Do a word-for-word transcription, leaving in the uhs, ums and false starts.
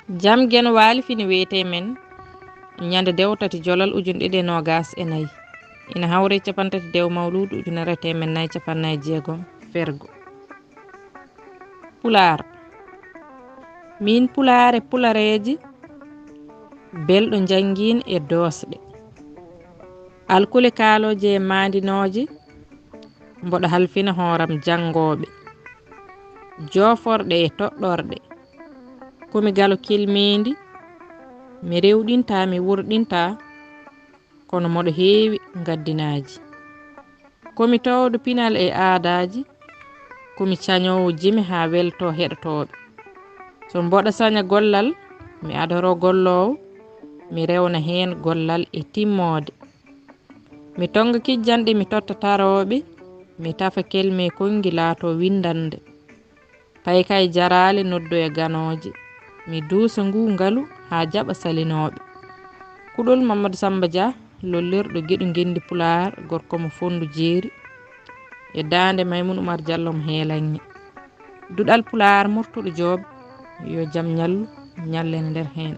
Jam Geno Waali fini wiyetee men ñande dewtati jolal ujunɗe ɗiɗi e noogas e nayi. Ina hawre capantati dew mawluudu ujunere teemen nayi capannay jeegom fergo. Pulaar. Min pulaare pulareeji, belɗo njanngiin e doosɗe. Alkule kaalooje e maandinooje, mboɗo halfina hooram janngooɓe. Jooforɗe e toɗɗorɗe. Ko mi galo kilmiindi, mi rewɗinta, mi wurɗinta, kono mboɗo heewi ngaddinaaji. Ko mi toowɗo pinal e aadaaji, ko mi cañoowo jime haa welto heɗotooɓe. So mboɗo saña gollal, mi adoro golloowo, mi rewna heen gollal e timmoode. Mi tonnga kijjanɗe, mi totta tarooɓe, mi tafa kelme konngi laato winndannde. Tawi kay jaraale noddoya ganooje, mi duusa ngu ngalu haa jaɓa salinooɓe. Kuɗol Mamadou Samba Dia, lollirɗo geɗu ngenndi Pulaar, gorko mo Fonndu Jeeri, e daande Maymun Umar Jallo mo Heelaŋŋe. Duɗal Pulaar Murtuɗo Joob, yo jam ñallu, ñallen nder heen.